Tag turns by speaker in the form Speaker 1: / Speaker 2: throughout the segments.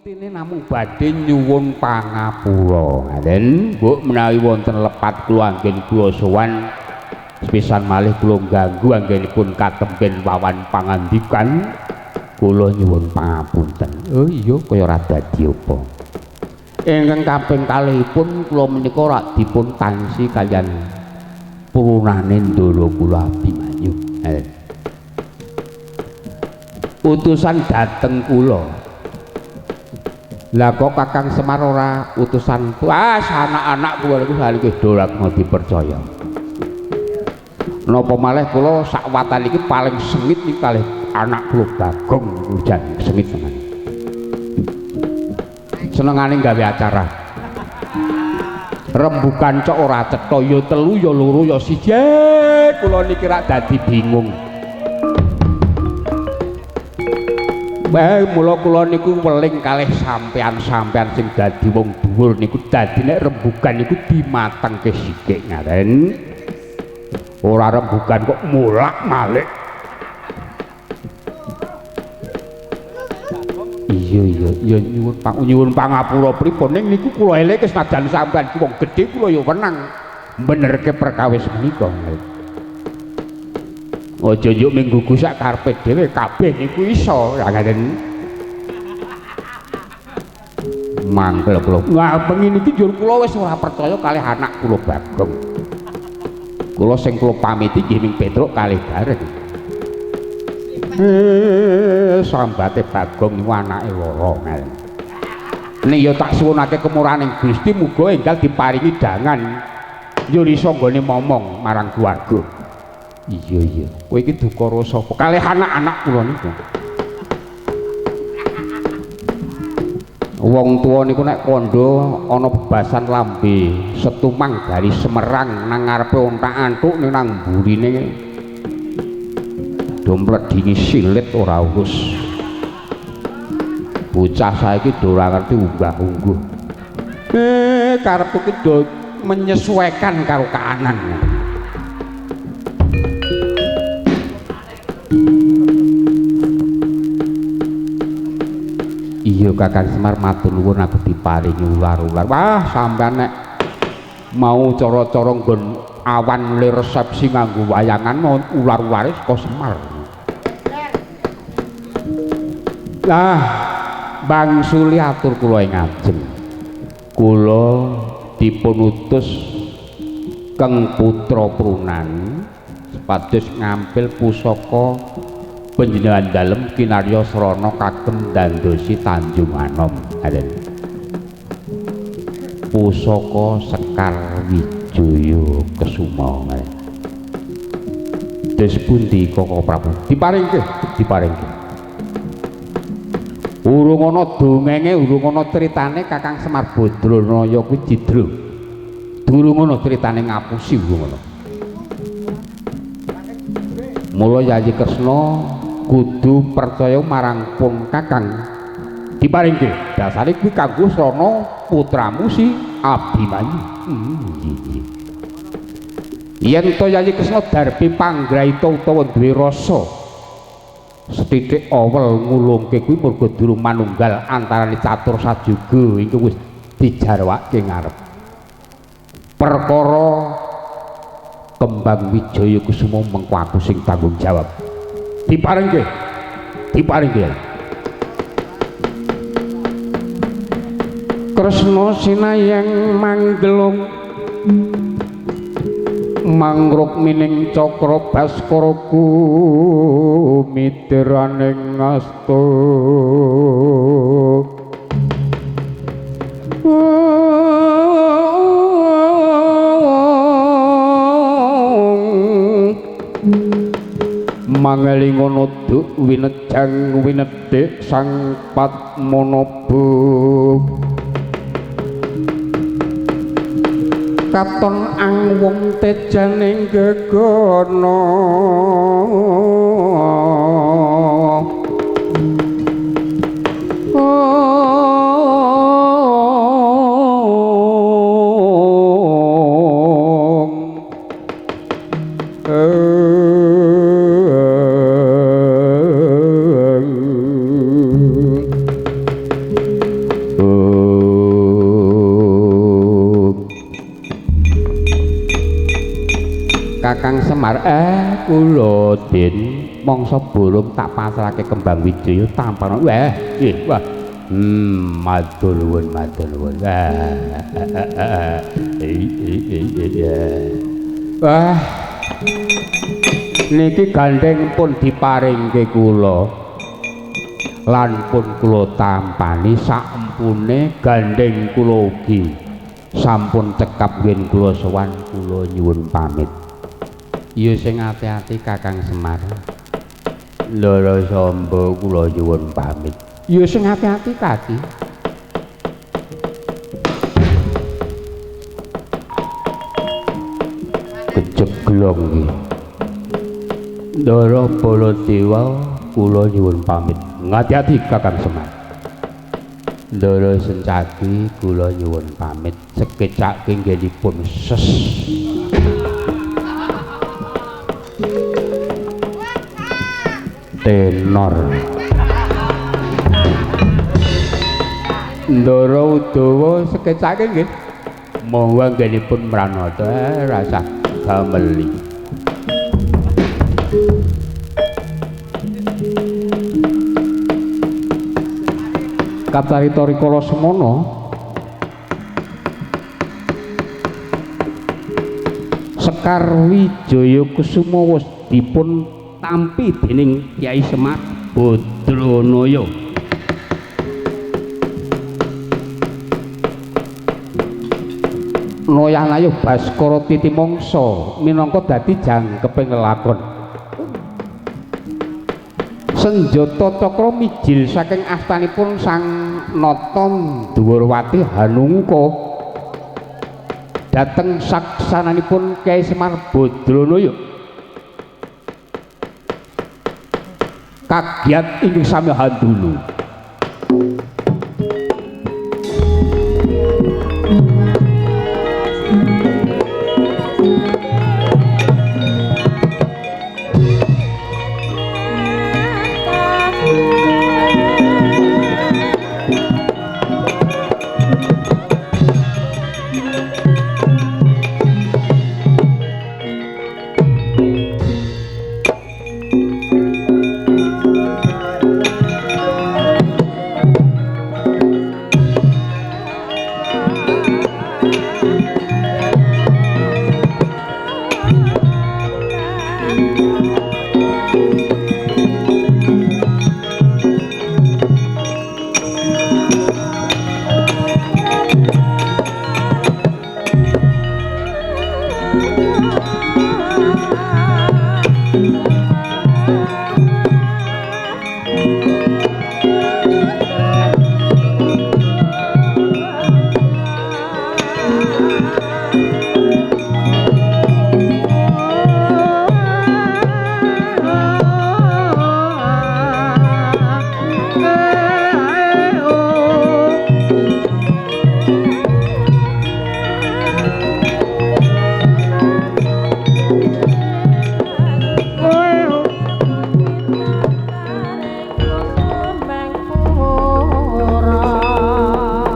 Speaker 1: Intine namung badhe nyuwun pangapura. Ngaten, Mbok menawi wonten lepat kula anggen kula sowan sepisan malih kula ganggu anggenipun katempen wawan pangandikan kula nyuwun pangapunten. Oh iya kaya ora dadi apa. Ingkang kaping kalihipun kula menika rak dipun tangsi kaliyan purunane ndara kula Abimanyu. Utusan dateng kula. Lah kok Kakang Semar ora utusan? Wah, anak-anak kula niku saliki ora kena dipercaya. Napa malih kula sak watan iki paling sengit iki kalih anak kula Bagong niku jan sengit tenan. Senengane gawe acara. Rembukan cok ora cetha ya telu ya loro ya siji. Kula niki rak dadi bingung. Mula kula niku weling kalih sampean-sampean sing dadi wong dhuwur niku dadi nek rembugan niku dimatengke sithik ngaten. Ora rembugan kok molak-malik. Iya iya iya nyuwun nyuwun pangapura pripun ning niku kula eleke senajan sampean ki wong gedhe kula ya wenang benerke perkawis menika. Aja njuk minggu sak karepe dhewe kabeh niku iso ya ngaten. Mangkel kula. Nah bengi niki njur kula wis ora percaya kalih anak kula Bagong. Kula sing kula pamiti nggih ming Petruk kalih Gareng. Sambate Bagong niku anake loro ngaten. Ning ya tak suwunake kemurahaning Gusti muga enggal diparingi dangan njur iso nggone momong marang keluarga. Iya iya, kowe iki duka rasa apa? Kalih anak-anak kula niku. Wong tuwa niku nek kandha ana bebasan lambe setumang dari Semerang nang ngarepe ontak-antuk ning nang mburine do mledingi silit ora urus. Bocah saiki do ora ngerti unggah-ungguh. Karepku ki do menyesuaikan karo kahanan. Iya Kakang Semar matur nuwun aku diparingi ular-ular. Wah, sampean nek mau cara-cara nggon awan le resepsi nganggo wayangan ular-ulare saka Semar. Lah, bangsuli atur kula ing ngajeng. Kula dipun utus Keng Putra Prunan supados ngampil pusaka panjenengan dalem kinarya srana kagem dandosi Tanjung Anom. Ngaten. Pusaka Sekar Wijaya Kesuma. Ngaten. Des pundi Koko Prabu? Diparingke, diparingke. Urung ana dongenge, urung ana critane Kakang Semar Badranaya kuwi cidra. Durung ana critane ngapusi urung ana. Mula Yayi Kresna kudu percaya marang pun Kakang. Diparingke. Dasare kuwi kanggo srana putramu si Abimanyu. Iya. Yen to Yayi Kresna darbi panggraita utawa duwe rasa sethithik awel ngulungke kuwi merga durung manunggal antarane catur sajuga ingkang wis dijarwake ngarep. Perkara Kembang Wijaya Kusuma mengko aku sing tanggung jawab. Diparingke. Diparingke. Kresna sinayang manggelung mangrukmining cakra baskara ku midiraning asta. Mangelingono duk winejang winedhik sang Padmanaba katon angwung tejaning gegana. Kakang Semar, kula Den mangsa bolong tak pasrahke Kembang Wijaya tampan. Wah, nggih, wah. Matur nuwun, matur nuwun. Wah. Niki gandeng pun diparingke kula. Lan pun kula tampani saempune gandeng kula ugi sampun cekap yen kula sowan kula nyuwun pamit. Ya sing ati-ati Kakang Semar. Ndara Samba kula nyuwun pamit. Ya sing ati-ati Kaki. Keceglong iki. Ndara Baladewa kula nyuwun pamit. Ngati-ati Kakang Semar. Ndara Sencaki kula nyuwun pamit. Sekecake nggenipun ses. Tenor. Ndara Udawa sekecake nggih. Monggo anggenipun mranata rasah gameli. Kacarita rikala semana Sekar Wijaya Kusuma wis dipun tampi dening Kyai Semar Badranaya. Noyah-nayuh Baskara Titimangsa minangka dadi jangkeping lelakon. Senjata cakra mijil saking astanipun Sang Nata Dwarawati Hanungka dhateng saksananipun Kyai Semar Badranaya. Kagiat ingkang sami handulu.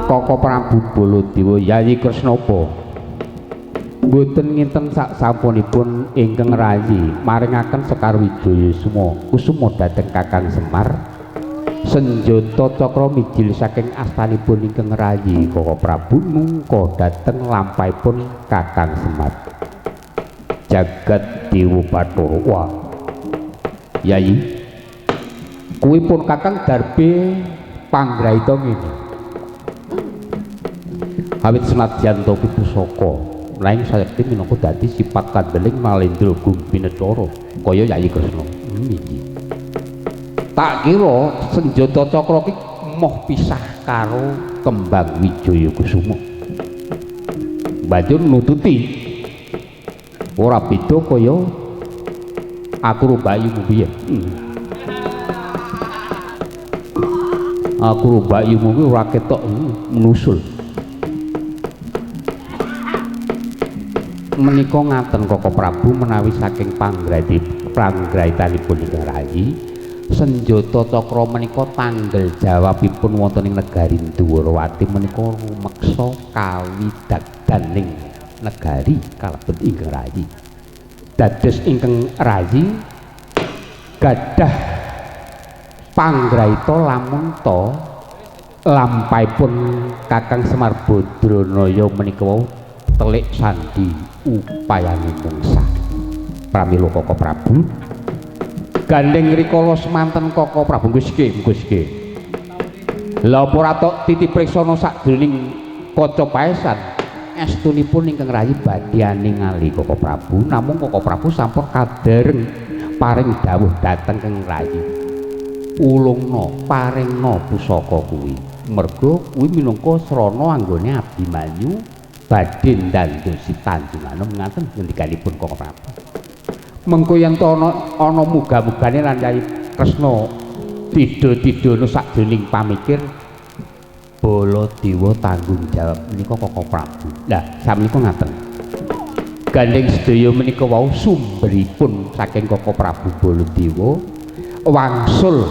Speaker 1: Koko Prabu Baladewa Yayi Kresnapa mboten nginten sak sampunipun ingkang rayi maringaken Sekar Wijaya Kusuma dhateng Kakang Semar senjata cakra mijil saking astanipun ingkang rayi Koko Prabu nungka dhateng lampahipun Kakang Semar. Jagat Dewa Bathara. Wah. Yayi kuwi pun Kakang darbe panggraita ngene. Awit senadyan to pusaka nanging sayekti minangka dadi sifat kandeling Malendra Gumbinethara kaya Yayi Kresna. Iki. Tak kira senjata cakra ki moh pisah karo Kembang Wijaya Kusuma. Banjur nututi ora beda kaya aku ro bayumu biyen. Aku ro bayumu kuwi ora ketok menusul. Menika ngaten Koko Prabu menawi saking panggraitanipun ingkang rayi senjata cakra menika tanggel jawabipun wonten ing negari Dwarawati menika rumeksa kawidagdaning negari kalebet ingkang rayi. Dados ingkang rayi gadah panggraita lamun ta lampahipun Kakang Semar Badranaya menika wau telik sandi upayane mungsa. Pramila Koko Prabu gandeng rikala semanten Koko Prabu Gusti Gusti. Lha apa ora tok titi priksana sakjroning kaca paesan estunipun ingkang rayi badhe ningali Koko Prabu, namung Koko Prabu sampun kadereng paring dawuh dhateng kang rayi. Ulungna paringna pusaka kuwi. Merga kuwi minangka srana anggone Abimanyu badhe ndandosi Tanjunganom ngaten ngendikanipun Koko Prabu. Mengko yen to ana muga-mugane lan Yayi Kresna tidha-tidhana sakjroning pamikir Baladewa tanggung jawab menika Koko Prabu. Lah samenika ngaten. Gandeng sedaya menika wau sumberipun saking Koko Prabu Baladewa wangsul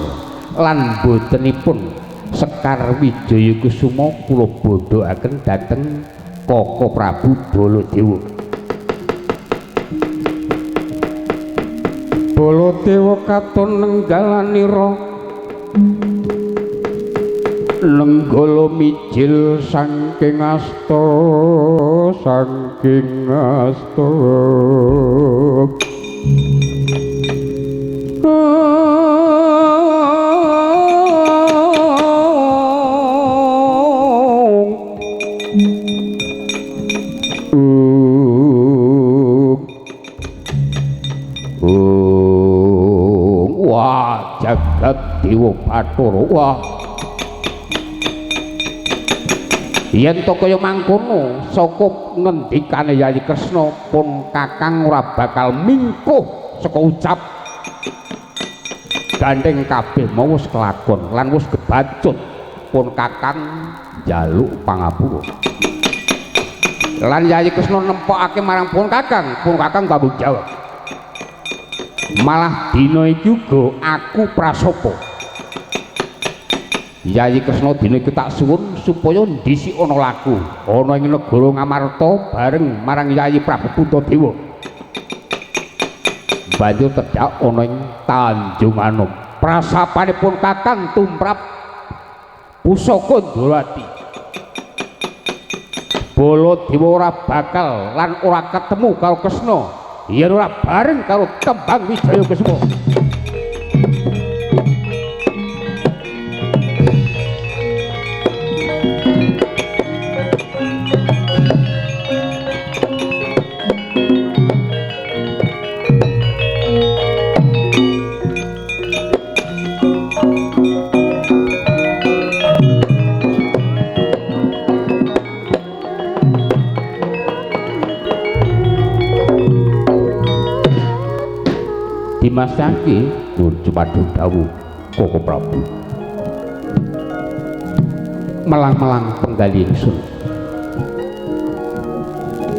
Speaker 1: lan botenipun Sekar Wijaya Kusuma kula bodhokaken dhateng Koko Prabu Baladewa. Baladewa katon nenggalanira nenggala mijil saking asta saking asta. Wah jagat dewa bathara wah yen to kaya mangkono saka ngendikane Yayi Kresna pun Kakang ora bakal mingkuh saka ucap gandeng kabeh mau wis kelakon lan wis kebacut pun Kakang njaluk pangapura lan Yayi Kresna nempokake marang pun Kakang, pun Kakang tanggung jawab. Malah dina iki uga aku prasopo. Yayi Kresna dina iki tak suwun supaya ndhisik ana laku ana ing negara Ngamarta bareng marang Yayi Prabu Puntadewa. Banjur tedhak ana ing Tanjunganom. Prasapanipun Kakang tumrap pusaka Ndorowati. Baladewa ora bakal lan ora ketemu karo Kresna yen ora bareng karo Kembang Wijaya Kusuma. Dimas Yangki nuwun jumadung dawuh Koko Prabu. Melang-melang penggali ingsun.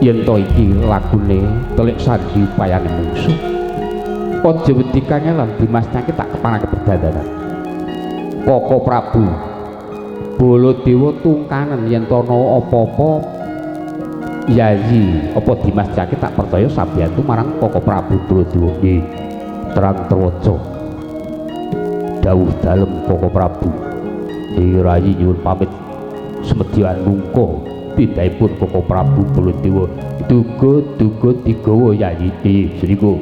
Speaker 1: Yen to iki lagune telik sandi upayane mungsuh. Aja wedi kangelan Dimas Yangki tak keparake perdandanan. Koko Prabu Baladewa tungkanen yen to ana apa-apa Yayi apa Dimas Yangki tak percaya sabiyantu marang Koko Prabu Baladewa. Nggih. Terang terwaca dawuh dalem Koko Prabu. Rayi nyuwun pamit semedyan mungko tindakipun Koko Prabu Baladewa. Duga-duga digawa Yayi sriko.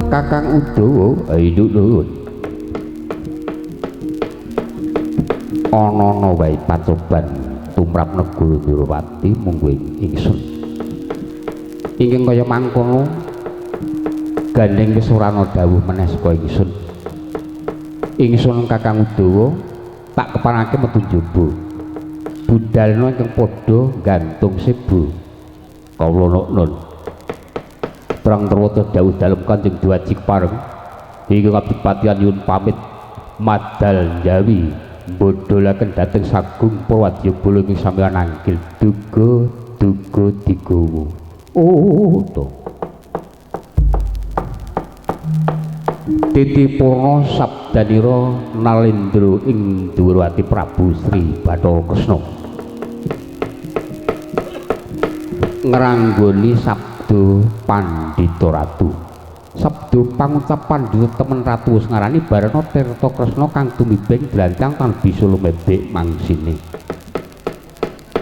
Speaker 1: Kakang Udawa, ayo nuwun. Ana-ana wae pacoban tumrap negara Ndrawati mungguing ingsun. Ingkang kaya mangkono gandeng wis ora ana dawuh meneh saka ingsun. Ingsun Kakang Udawa tak keparengake metu njaba. Budalna ingkang padha gantung seba. Kawula nun. Perang Trowata dawuh dalem Kanjeng Duwaji kepareng ingkang abdi patihan nyuwun pamit madal njawi mbodholaken dhateng Sagung Prawadyabala ing sampeyan angkil duga duga digawa. Oh to. Titi purna sabdanira nalendra ing Dwarawati Prabu Sri Bathara Kresna. Ngranggoni sabda Pandhita Ratu. Sabda pangucap Pandhita temen ratu wis ngarani barana Tirta Kresna kang tumibeng dlancang tan bisa lumebek mangsine.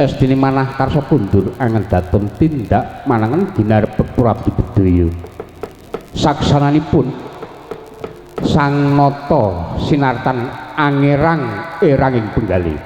Speaker 1: Estine manah karsa kundur angen daton tindak manangen ginarbek Prabu Bedhaya. Saksananipun Sang Nata sinartan angerang eranging penggalih.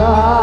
Speaker 2: Yeah.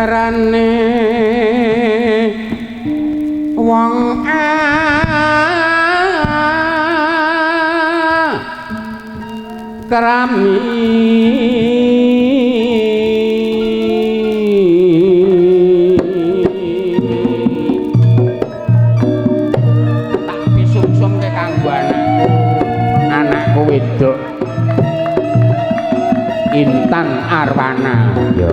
Speaker 1: Jarane wong krami tak pisungsungke kanggo anakku, anakku wedok Intan Arwana. Ya.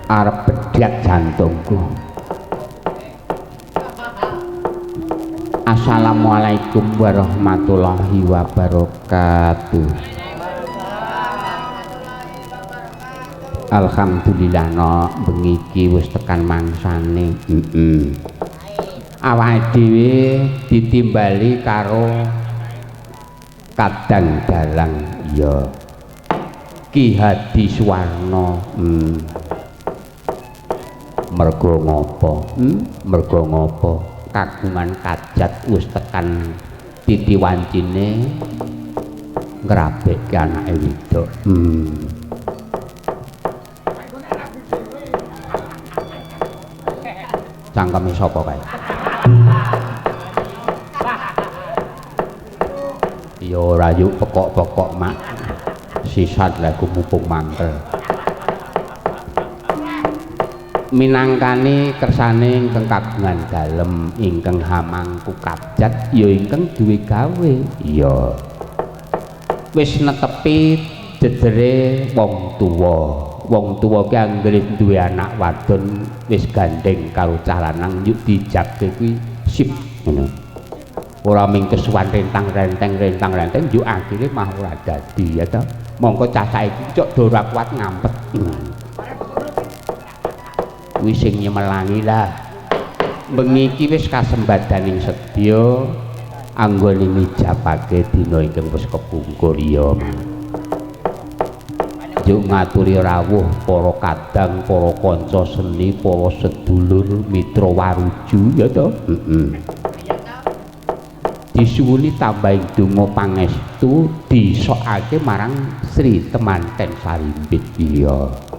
Speaker 1: Arep bedhak jantungku. Assalamualaikum warahmatullahi wabarakatuh. Alhamdulillah nok bengi iki wis tekan mangsane. Awake dhewe ditimbali karo kadang dalang ya Ki Hadi Suwarno. Mergo ngopo? Mergo ngopo? Kagungan kajat wis tekan titi wancine ngrabekke anake wedok. Cangkeme sapa kae? Ya ora yuk pekok-pekok mak. Sisan lha ku mumpung mangkel. Minangkani kersane ingkang kagungan dalem ingkang hamangku kajat ya ingkang duwe gawe. Iya. Wis netepi dedere wong tuwa. Wong tuwa ki anggere duwe anak wadon wis gandeng karo cah lanang yuk dijabke kuwi sip ngono. Ora ming kesuwan rentang-renteng rentang-renteng yuk akhire mah ora dadi ya to. Mongko cah saiki cok do ora kuat ngampet. Kuwi sing nyemelangi lah. Bengi iki wis kasembadaning sedya anggone mijabake dina ingkang wis kepungkur ya. Njuk ngaturi rawuh para kadang, para kanca seni, para sedulur, mitra waruju ya to. Disuwuni tambahing donga pangestu disokake marang Sri Temanten Sarimbit. Iya.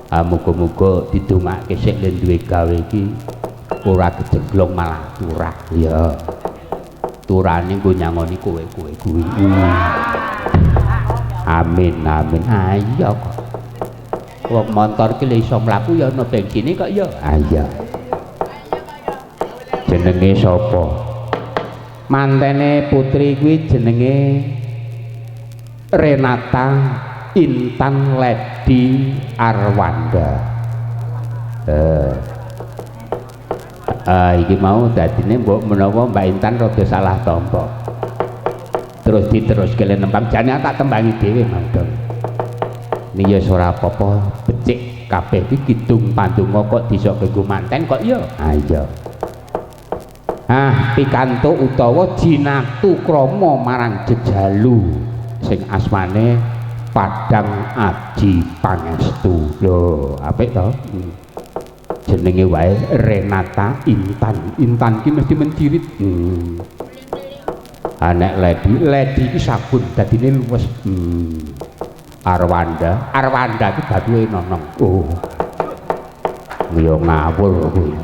Speaker 1: Muga-muga didongake sik len duwe gawe iki ora kejeglong malah turah. Ya. Turane nggo nyangoni kowe-kowe kuwi. Amin amin. Ayo kok. Wong montor ki iso mlaku ya ana bensine kok ya. Ah iya. Jenenge sapa? Mantene putri kuwi jenenge Renata Intan Lady Arwanda. Iki mau dadine mbok menawa Mbak Intan rada salah tampa. Terus diteruske le nembang jane tak tembangi dhewe mau dong. Ini ya ora apa-apa, becik kabeh iki kidung pandonga kok disokke nggo manten kok ya. Ah iya. Ah, pikantuk utawa jinatu krama marang jejalu sing asmane Padang Aji Pangestu. Lho, apik to? Jenenge wae Renata Intan. Intan ki mesti mencirit. Ah nek Lady, Lady ki sabun dadine luwes. Arwanda, Arwanda ki bathuke nonong. Oh. Ya ngawur kuwi.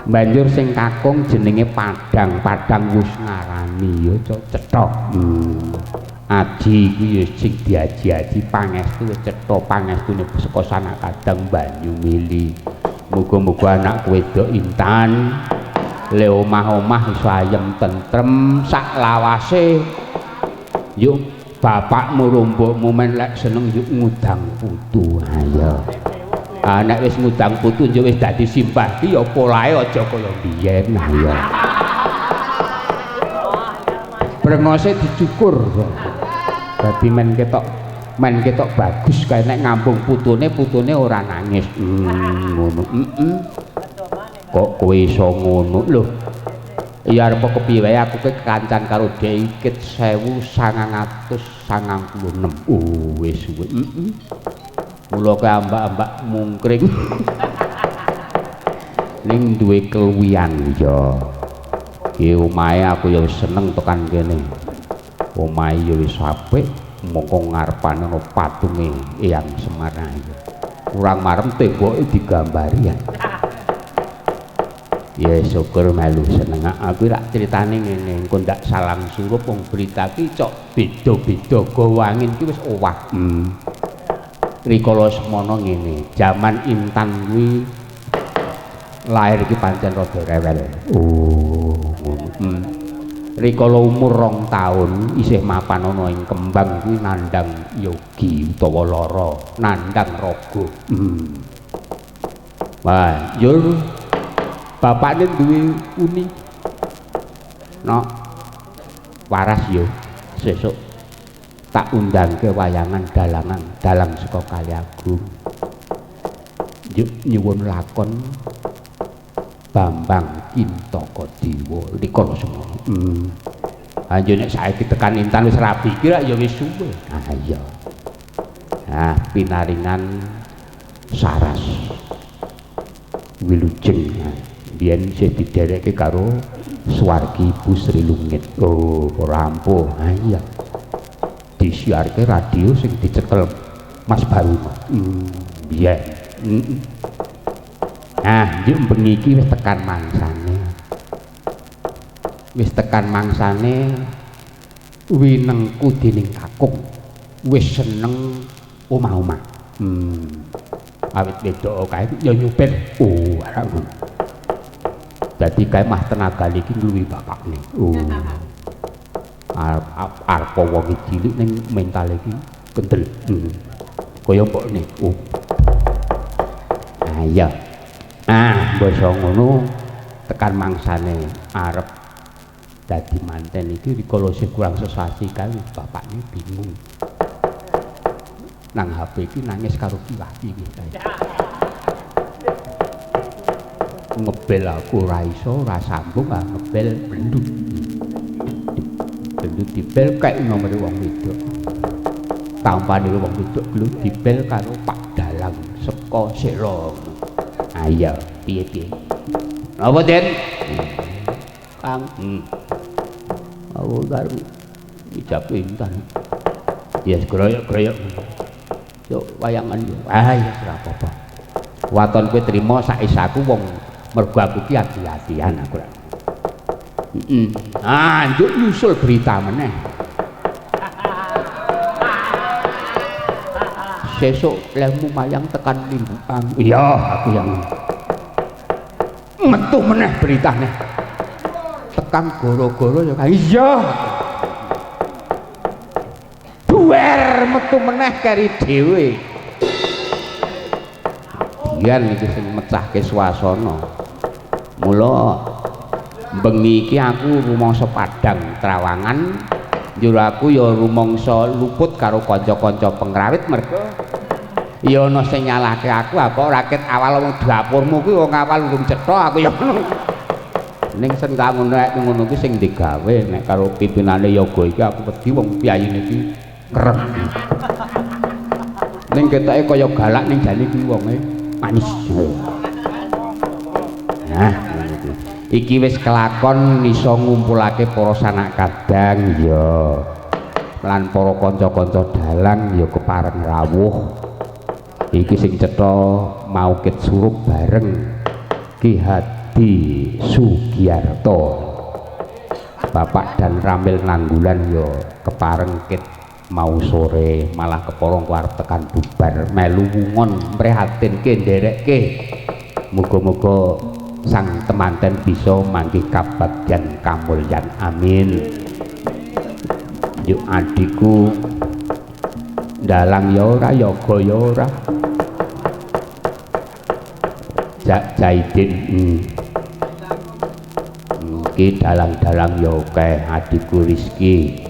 Speaker 1: Banjur sing kakung jenenge Padang, Padang wis ngarani ya cetha. Aji kuwi ya sing diaji-aji pangestu wis cetha, pangestune saka sanak kadang banyu mili. Muga-muga anak wedok Intan le omah-omah iso ayem tentrem sak lawase. Yuk bapakmu rombokmu men lek seneng yuk ngudang putu. Ayo. Ah nek wis ngudang putu yo wis dadi simbah ki ya polahe aja kaya biyen. Ayo. Brengose dicukur. Dadi men ketok bagus kae nek ngambung putune, putune ora nangis. Ngono. Kok kowe iso ngono lho? Ya arep kepiye wae aku ki kekancan karo dhek iki 1996. Oh wis suwe. Mula kae ambak-ambak mungkring. Ning duwe keluwihan ya. Ki omahe aku ya wis seneng tekan kene. Omahe ya wis apik, mongko ngarepane ana patunge Eyang Semar ae. Kurang marem temboke digambari ya. Ya syukur melu seneng. Aku rak critane ngene, engko ndak salang surup wong berita ki cok beda-beda gawa angin ki wis owah. Rikala semono ngene, jaman Intan kuwi lahir ki pancen rada rewel. Oh, ngono. Rikala umur 2 taun isih mapan ana ing Kembang kuwi nandhang yogi utawa lara, nandhang raga. Wah, njur bapakne duwe uni. Nok waras yo, sesuk tak undangke wayangan dalangan dalang saka Kaliagung. Njuk nyuwun lakon Bambang Kintaka Dewa rikala semono. Anjur nek saiki tekan Intan wis rabi iki rak ya wis suwe. Ah iya. Ah pinaringan saras wilujeng. Biyen isih diderekke karo swargi Ibu Sri Lungit. Oh, ora ampuh. Ha iya. Disiarke radio sing dicekel Mas Baruno. Biyen. Nah, njuk bengi iki wis tekan mangsane. Wis tekan mangsane winengku dening kakung. Wis seneng omah-omah. Awit wedok kae ya nyupir. Oh, arek ngono. Dadi kae mah tenagane iki ngluwihi bapakne. Oh. Arep wong cilik ning mental iki kendel. Kaya mbokne. Oh. Ah iya. Ah, basa ngono tekan mangsane arep dadi manten iki rikala sih kurang sesasi kae bapakne bingung. Nang HP iki nangis karo kiwati iki. Ngebel aku ora iso, ora sambung, ah ngebel bendut. Bendut dibel kae nomere wong wedok. Tampane wong wedok lho dibel karo Pak Dalang saka Selo. Ah iya, piye-piye. Napa, Den? Kang. Aku karo ijab Intan. Ya groyok-groyok. Yo wayangan yo. Ah ya ora apa-apa. Waton kowe trima sak isaku wong mergo aku ki ati-atian aku. Heeh. Ah, njuk nyusul berita meneh. Sesuk lehmu mayang tekan limbukan. Iya, aku yang metu meneh beritane. Tekan goro-goro ya. Iya. Duwer metu meneh keri dhewe. Yen iki sing mecahke swasana. Mula bengi iki aku rumangsa padhang trawangan, njur aku ya rumangsa luput karo kanca-kanca pengrawit merga ya ana sing nyalahke aku apa raket awal wong dapurmu kuwi wong awal urung cetha aku ya ngono. Ning sing tak ngono nek ngono kuwi sing digawe nek karo pimpinane yoga iki aku wedi wong piyayine iki kerep. Ning ketoke kaya galak ning jane kuwi wonge manis. Nah, iki wis kelakon iso ngumpulake para sanak kadang ya lan para kanca-kanca dalang ya kepareng rawuh. Iki sing cetha maukit surup bareng Ki Hadi Sugiarto. Bapak dan Ramil Nanggulan ya kepareng ket mau sore malah keporong arep tekan bubar melu wungon mprihatinke nderekke. Muga-muga sang temanten bisa manggih kabagyan kamulyan, amin. Yuk adikku dalang ya ora, yoga ya ora. Jak Jaidin iki dalang-dalang ya akeh. Adikku Rizky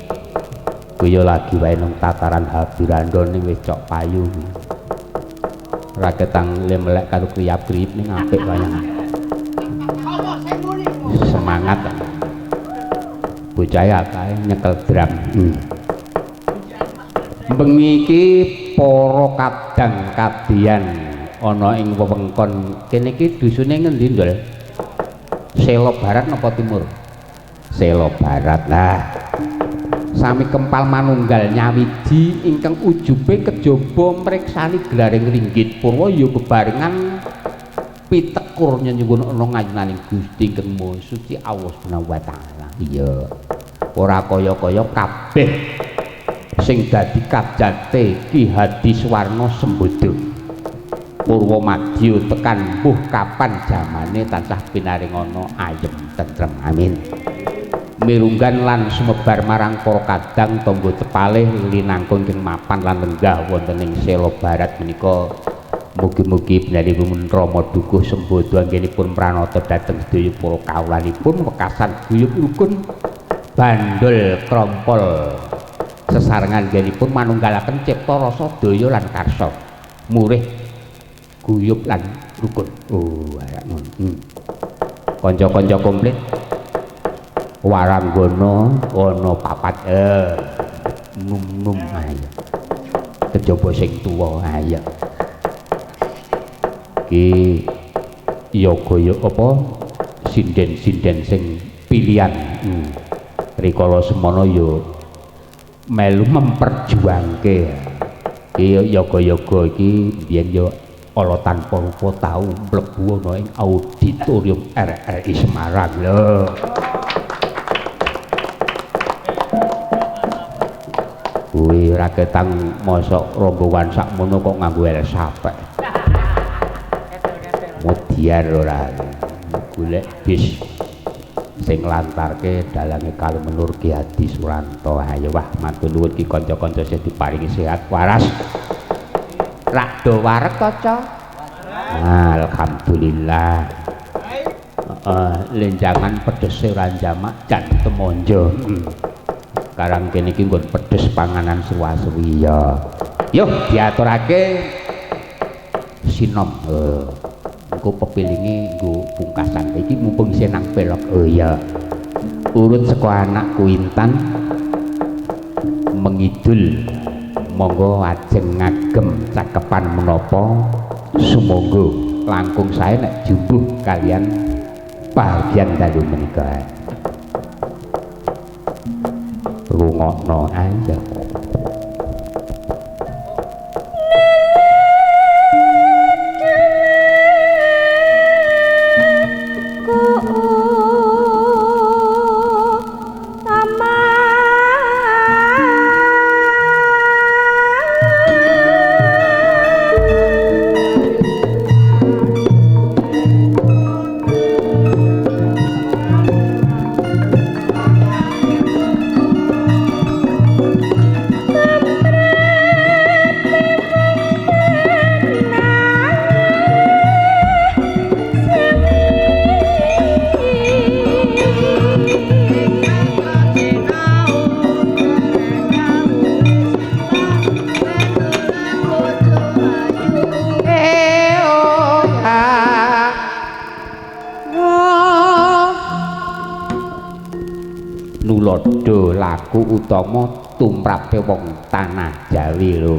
Speaker 1: kuwi lagi wae nang tataran Habirando ning wis cok payu. Raketang le melek karo kriyap-kriyip ning apik wayang. Semangat bocah akeh nyekel drum. Bengi iki para kadang kadian ana ing wewengkon kene iki dusune ngendi, Ndul? Selo Barat napa Timur? Selo Barat. Lah sami kempal manunggal nyawiji ingkang ujube kejaba mriksani gelaring ringgit purwa ya bebarengan pitekur nyenyuwun ana ngayunaning Gusti ingkang Maha Suci Allah Subhanahu wa taala. Iya. Ora kaya-kaya kabeh sing dadi kajate Ki Hadi Suwarna Sembodo. Purwa madya tekan mbuh kapan jamane tansah pinaringana ayem tentrem, amin. Mirunggan lan sumebar marang para kadang tangga tepalih linangkung ing mapan lan lenggah wonten ing Selo Barat menika. Mugi-mugi benaripun Rama Dukuh Sembodo anggenipun pranata dhateng sedaya para kawulanipun wekasan guyub rukun bandul krompol sesarengan anggenipun manunggalaken cipta rasa daya lan karsa murih guyub lan rukun. Oh, arak ngono. Kanca-kanca komplit waranggana ana papat num-num ayo. Kejaba sing tuwa ayo. Iki yoga ya apa sinden-sinden sing pilihan. Rikala semono ya melu memperjuangke. Iki yoga-yoga iki biyen ya ala tanpa rupa tau mlebu ana ing auditorium RRI Semarang lho. Kuwi raketang mosok rombongan sakmono kok nganggo Elsa pek. Mudiar ora golek bis sing nglantarke dalange Kalimenur Ki Hadi Suranto. Ayo wah matur nuwun ki kanca-kanca sing diparingi sehat waras. Rak do wareg to, Ca? Alhamdulillah. Heeh, lenjangan pedhese ora njamak jan temonjo. Karang kene iki nggon pedes panganan suwa-suwi ya. Yo diaturake sinom. Engko pepilinge nggo pungkasan. Iki mumpung isih nang pelok. Oh iya. Urut saka anakku Intan mengidul. Monggo ajeng ngagem cakepan menapa sumangga langkung sae nek jumbuh kalian bahagian dalu menika. Rungokno aja.
Speaker 2: Tama.
Speaker 1: Nulodo laku utama tumrape wong tanah Jawi lho.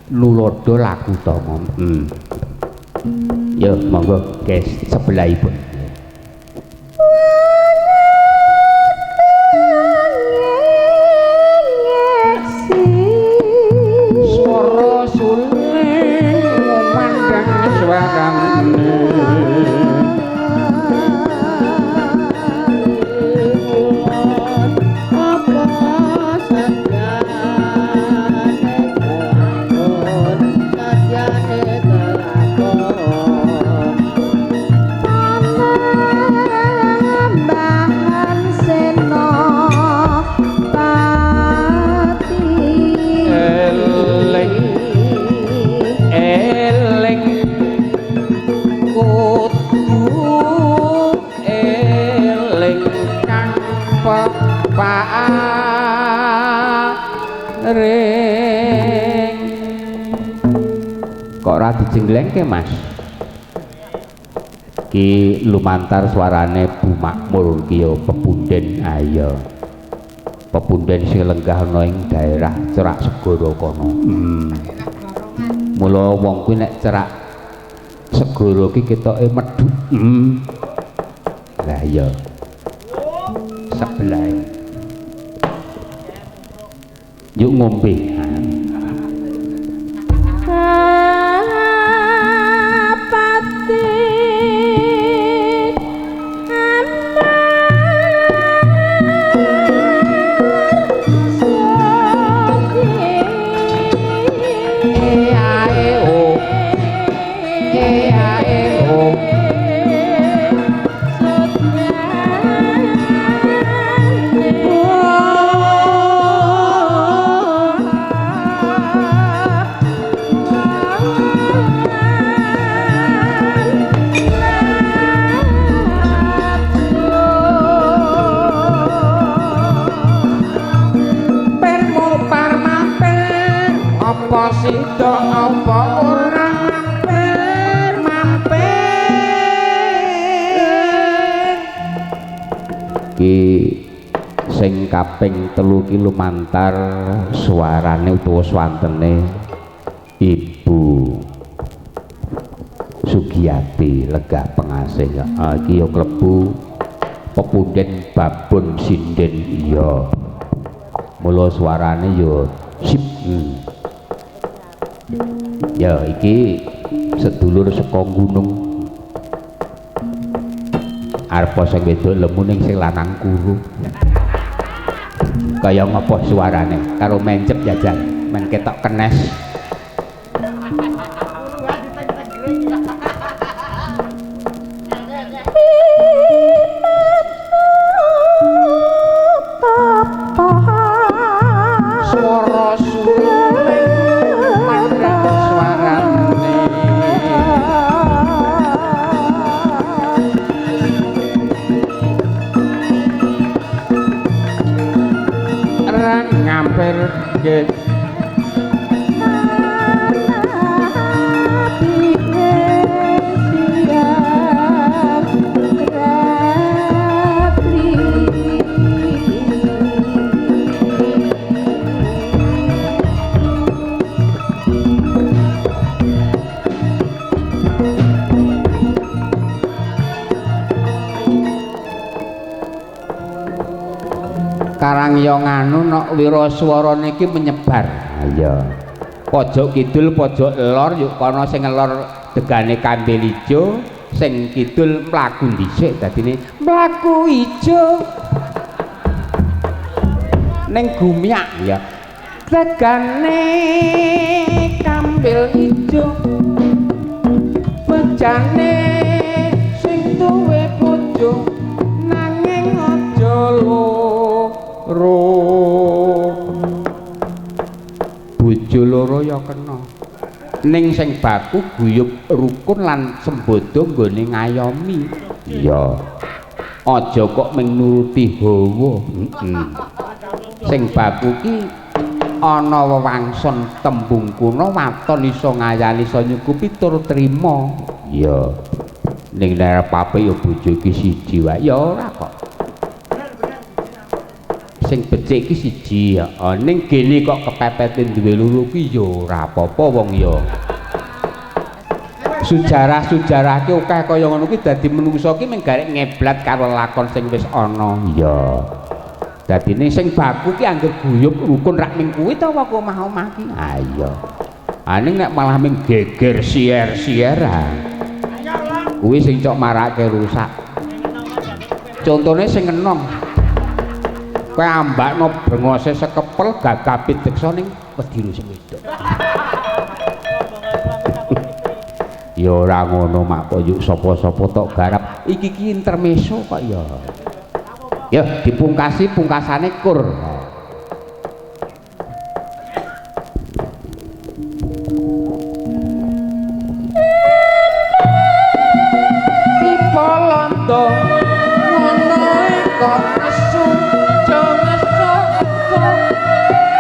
Speaker 1: Nulodo laku utama. Yo monggo guys sebelahipun. Swara suling ngumandang swarane. Kok ora dijenglengke Mas? Ki lumantar suarane Bu Makmur ki ya pepunden ayo. Pepunden sing lenggah ana ing daerah cerak segara kono. Mula wong kuwi nek cerak segara ki ketoke medhuk. Lah iya. Sebelahe. Yuk ngombe. Sing kaping 3 ki lumantar suarane utawa swantene Ibu Sugiyati legah pengasih. Iki ya klebu pepunden babon sinden iya. Mula suarane ya sip. Ya iki sedulur saka gunung. Arep sing wedok lemu ning sing lanang kuru. Kaya ngapa suarane karo mencep jajan men ketok kenes. Swara suling mandang suarane. Ngampir nggih. Karang ya nganu nok wiraswara niki menyebar. Iya. Pojok kidul, pojok lor, yuk kono sing ngelor degane kambil ijo, sing kidul mlaku dhisik dadine mlaku ijo. Ning gumyak ya. Degane kambil ijo. Bejane sing duwe bojo nanging aja loro. Bojo loro ya kena. Ning sing baku guyub rukun lan sembodo nggone ngayomi. Iya. Aja kok mung nuruti hawa. Sing baku ki ana wewangson tembung kuno waton iso ngayali iso nyukupi tur trima. Iya. Ning nek pape ya bojo iki siji wae ya ora kok. Sing becik iki siji ya. Ning gene kok kepepet duwe loro ki ya ora apa-apa wong ya. Sejarah-sejarah ki akeh kaya ngono ki dadi menungso ki mung garek ngeblat karo lakon sing wis ana. Iya. Dadine sing baku ki angger guyub rukun rak ming kuwi to kok omah-omah ki. Ha iya. Ning nek malah ming geger sier-sier ah. Kuwi sing cok marake rusak. Contone sing enom. Kowe ambakno brengose sekepel gagah pideksa ning wedine sing wedok. Ya ora ngono mak koyo sapa-sapa tok garap. Iki ki intermeso kok ya. Ya dipungkasi pungkasane kur. Pipa londo ngono kok nesu aja ngesu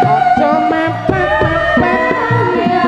Speaker 1: aja mepet-mepet ya.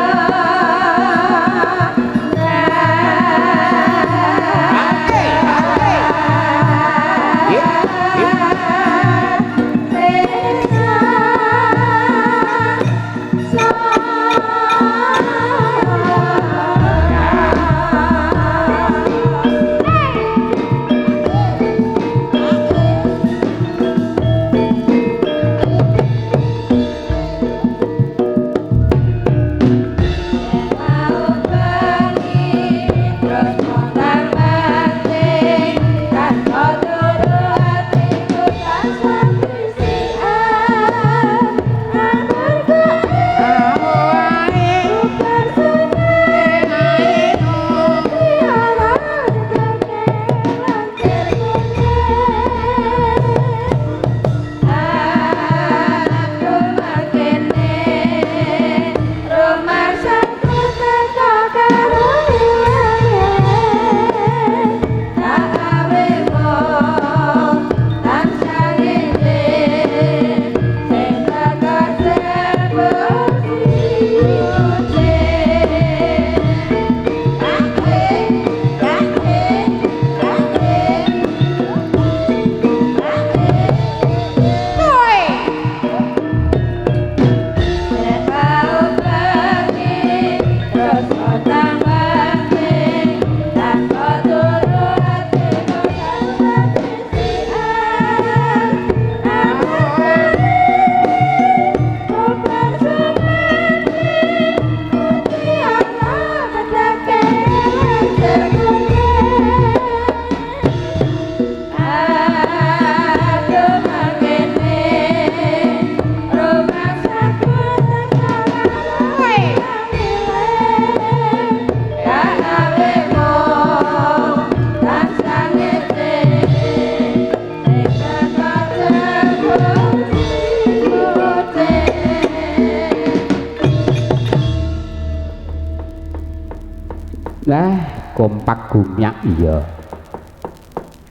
Speaker 1: Lah kompak gumyak iya.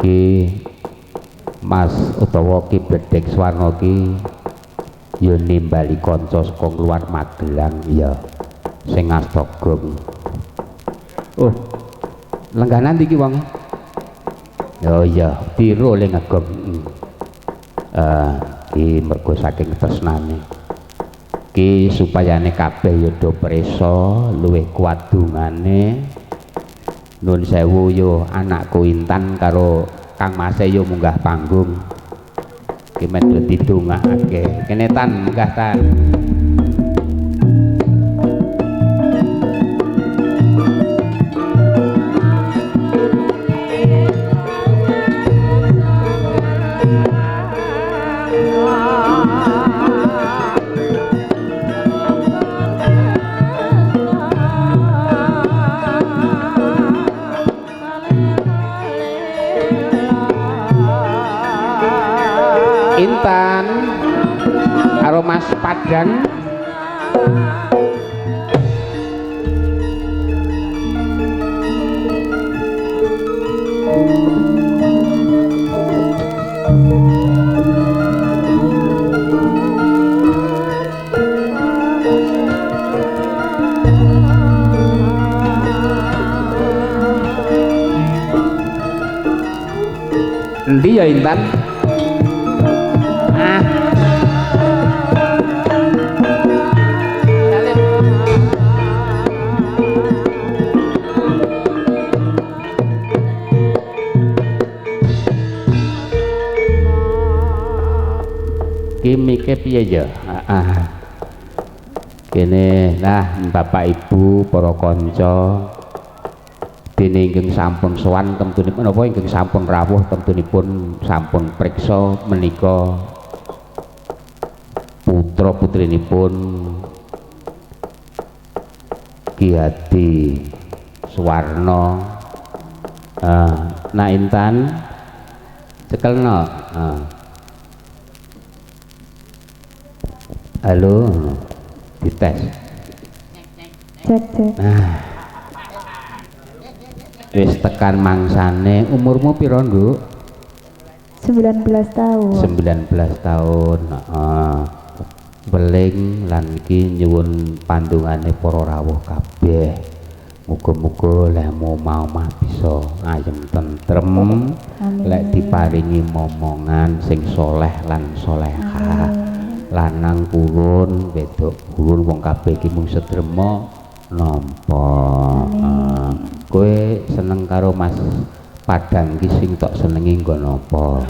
Speaker 1: Ki Mas utawa Ki Bledek Swarna ki ya nimbali kanca saka luar Magelang iya. Sing asta gong. Oh. Lengganan iki wong. Oh iya, piro le ngegong. Ki mergo saking tresnane. Ki supayane kabeh ya do prisa luwih kuat dungane. Nun sewu yo anakku Intan karo Kang Mase yo munggah panggung. Ki men do didongakake. Kene tan munggah tan. Intan karo Mas Padang. Endi ya Intan? Ah. Ki mike piye ya? Heeh. Kene nah Bapak Ibu para kanca dene ingkang sampun sowan temtunipun napa ingkang sampun rawuh temtunipun sampun priksa menika putra putrinipun Ki Hadi Suwarno. Nak Intan cekelno. Halo, dites.
Speaker 2: Cek cek.
Speaker 1: Nah, wis tekan mangsane. Umurmu piro, Nduk?
Speaker 2: 19 tahun.
Speaker 1: 19 tahun. Heeh. Weling lan iki nyuwun pandungane para rawuh kabeh. Muga-muga lehmu omah bisa ayem tentrem.
Speaker 2: Amin.
Speaker 1: Lek diparingi momongan sing soleh lan solehah. Lanang purun, wedok purun, wong kabeh iki mung sedrema nampa. Kowe seneng karo Mas Padang iki sing tok senengi nggon apa?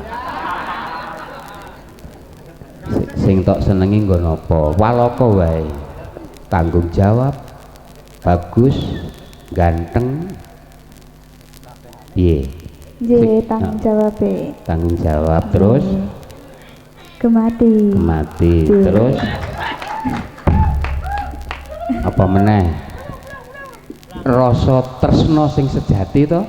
Speaker 1: Sing tok senengi nggon apa? Walaka wae. Tanggung jawab, bagus, ganteng. Piye?
Speaker 2: Nggih, tanggung jawab.
Speaker 1: Tanggung jawab terus
Speaker 2: Gemati.
Speaker 1: Gemati. Terus apa meneh? Rasa tresna sing sejati to?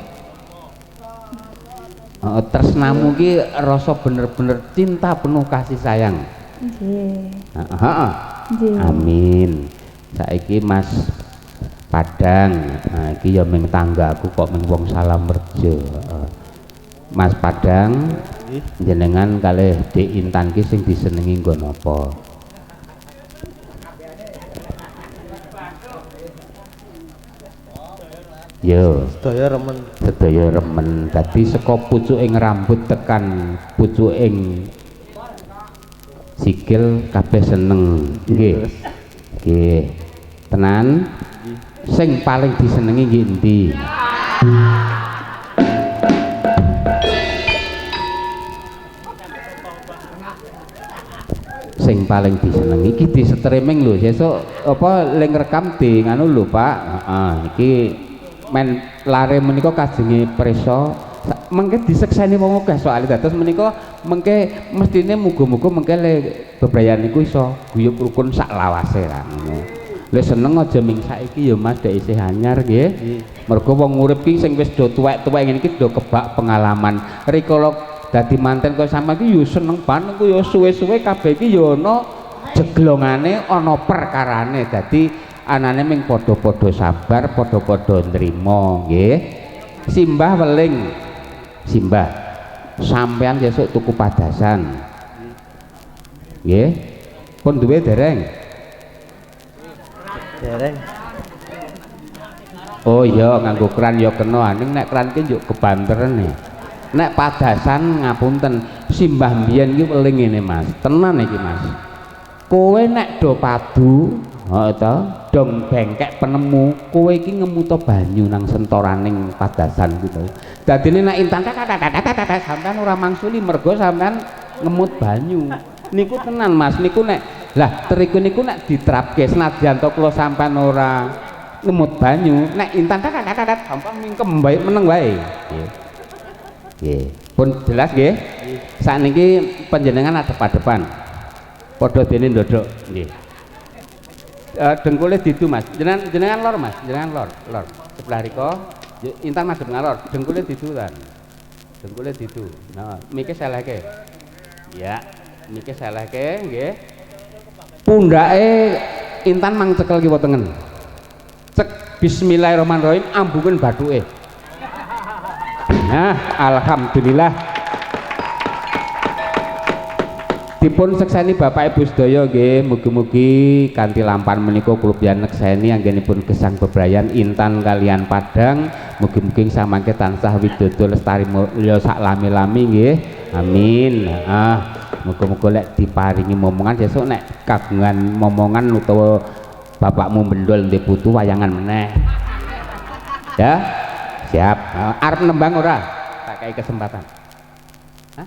Speaker 1: Tresnamu ki rasa bener-bener cinta penuh kasih sayang.
Speaker 2: Nggih.
Speaker 1: Heeh.
Speaker 2: Nggih.
Speaker 1: Amin. Saiki Mas Padang, nah iki ya ming tanggaku kok ming wong Salamrejo. Mas Padang, jenengan kalih Dik Intan ki sing disenengi nggon apa? Yo,
Speaker 3: sedaya remen.
Speaker 1: Sedaya remen. Dadi saka pucuking rambut tekan pucuking sikil kabeh seneng. Nggih. Nggih. Tenan. Sing paling disenengi nggih endi? Sing paling disenengi iki di streaming lho, sesuk apa link rekam di nganu lho, Pak. Heeh, iki men lare menika kajenge prisa mengke disekseni wong akeh soalé dados menika mengke mestine muga-muga mengke le bebrayan niku iso guyub rukun sak lawase ra ngono. Lha seneng aja ming saiki ya Mas, dek isih anyar nggih. Mergo wong urip ki sing wis do tuwek-tuwek ngene iki do kebak pengalaman. Rikala dadi manten kaya sampeyan ki ya seneng banget ku ya suwe-suwe kabeh iki ya ana jeglongane, ana perkarane. Dadi anane ming padha-padha sabar, padha-padha nrimo nggih. Simbah weling. Simbah, sampean sesuk tuku padasan. Nggih. Pun duwe dereng?
Speaker 3: Dereng.
Speaker 1: Oh iya, nganggo kran ya kena, ning nek kran ki njuk kebanteren e. Nek padasan ngapunten, simbah mbiyen ki weling ngene Mas. Tenan iki Mas. Kowe nek do padu, heeh to, dong bengkek penemu, kowe iki ngemuta banyu nang sentoraning padasan kuwi to. Dadine nek Intan sampean ora mangsuli mergo sampean ngemut banyu. Niku tenan Mas, niku nek lah teriku niku nek diterapke senadyan to kula sampean ora ngemut banyu, nek Intan sampean mingkem bae meneng wae. Nggih. Nggih. Pun jelas nggih. Sakniki panjenengan adep-adepan. Padha dene ndodhok nggih. Dengkule didu Mas. Jenengan lor Mas, jenengan lor, lor. Sebelah riko Intan madhep ngalor, dengkule didu kan. Dengkule didu. Nah, mike selehke. Ya, mike selehke nggih. Pundhake Intan mang cekel kiwa tengen. Cek bismillahirrahmanirrahim ambungen bathuke. Nah, alhamdulillah. Dipun sekseni Bapak Ibu sedaya nggih, mugi-mugi kanthi lampahan menika kula piyan nekseni anggenipun gesang bebrayan Intan kalian Padang, mugi-mugi samangke tansah widodo lestari mulya sak lami-lami nggih. Amin. Heeh. Muga-muga lek diparingi momongan sesuk nek kagungan momongan utawa bapakmu bendol ndek putu wayangan meneh. Ya. Siap. Arep nembang ora? Tak kai kesempatan. Hah?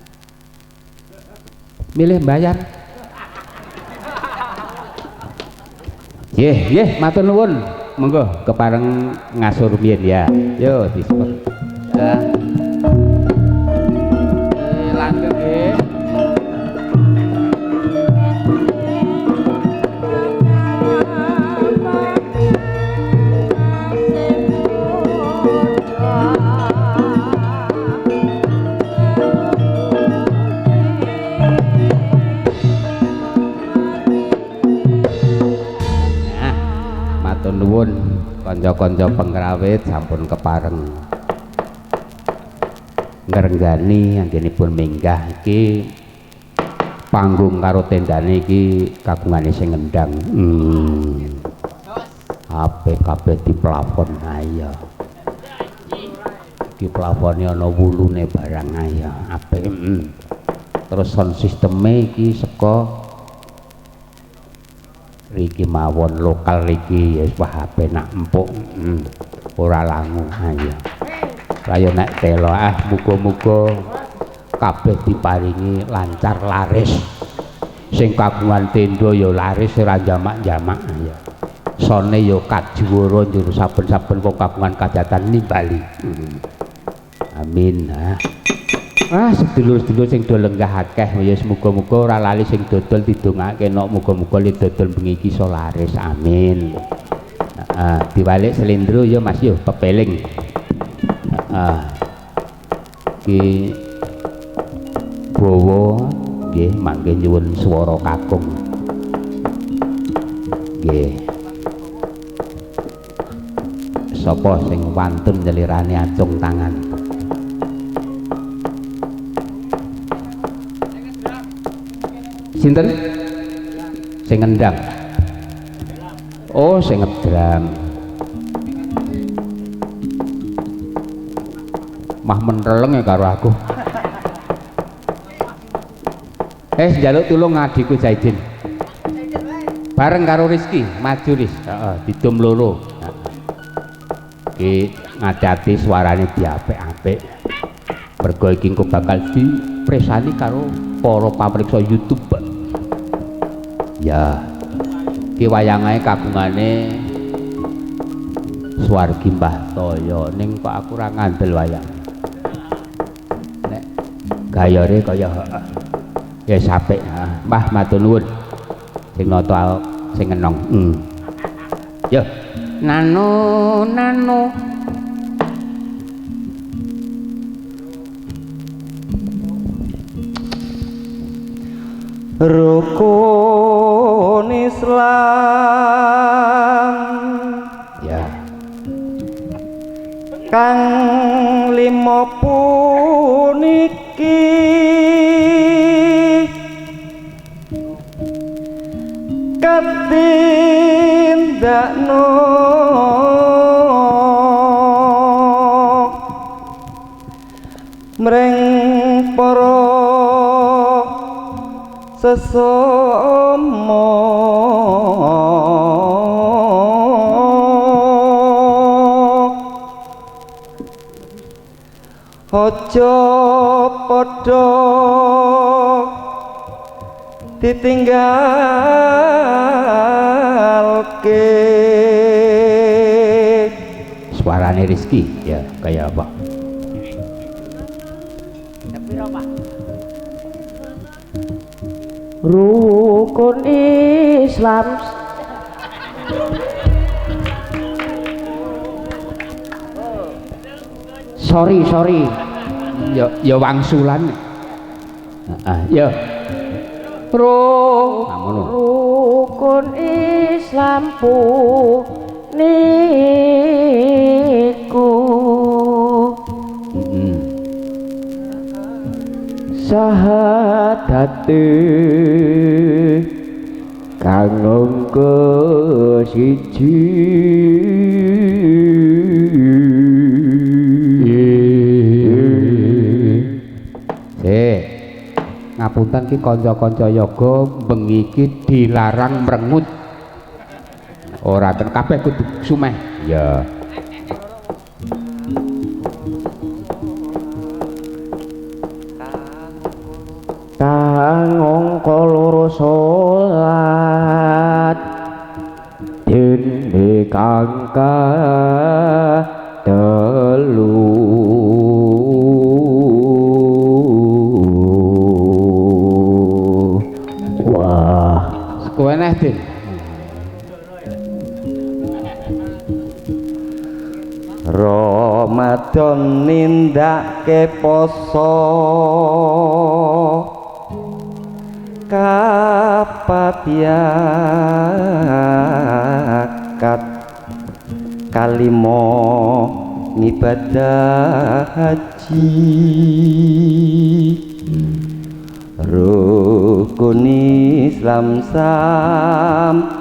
Speaker 1: Milih bayar. Nggih, nggih, matur nuwun. Monggo kepareng ngasur rumiyin ya. Yo disebut. Ya. Langgeng nggih. Nah, matur nuwun kanca-kanca pengrawit sampun kepareng ngrenggani anggenipun minggah iki panggung karo tendane iki kagungane sing ngendang. Apik kabeh di plafon ayo. Iki plafone ana wulune barang ayo apik. Terus sound systeme iki saka riki mawon lokal riki ya wah penak empuk. Ora langu ayo. Ayo nek telo ah muga-muga kabeh diparingi lancar laris. Sing kagungan tenda ya laris ora jamak-jamak ya. Sone ya kajuwara njur saben-saben wong kagungan kajatan nimbali. Amin. Ah sedulur-sedulur sing do lenggah akeh ya muga-muga ora lali sing dodol didongake nok muga-muga li dodol bengi iki iso laris. Amin. Heeh, diwalik slendro ya Mas yo pepeling. Ki bawa nggih mangke nyuwun swara kakung. Nggih. Sapa sing wantun nyelirane acung tangan? Sinten? Sing ngendang. Oh, sing ngedram. Mah menteleng ya karo aku. Njaluk tulung adikku Jaidin. Bareng karo Rizky, maju Riz. Heeh, didum loro. Iki ngati-ati suarane diapik-apik. Mergo iki engko bakal dipresani karo para pamirsa YouTube. Ya. Iki wayangae kagungane Swargi Mbah Toyo ning kok aku ora ngandel wayang. Nek gayore kaya ya apik. Mbah matur nuwun. Sing nata sing ngenong. Yo. Nano nano.
Speaker 3: Rukun Islam
Speaker 1: ya
Speaker 3: kang lima puniki katindakno mring para sesama aja padha ditinggalke.
Speaker 1: Suarane Rizky ya kayak apa?
Speaker 4: Rukun Islam sorry
Speaker 1: ya ya wangsulan. Heeh ya
Speaker 4: rukun Islam puniku sahadate kang angka siji.
Speaker 1: Ngapunten ki kanca-kanca yoga bengi iki dilarang mrengut. Ora ten kabeh kudu sumeh. Ya.
Speaker 4: Kang angka loro salat
Speaker 1: Weneh, Din.
Speaker 3: Ramadan nindake poso kapatiakat kalimo ngibadah haji rukun Islam sampurna.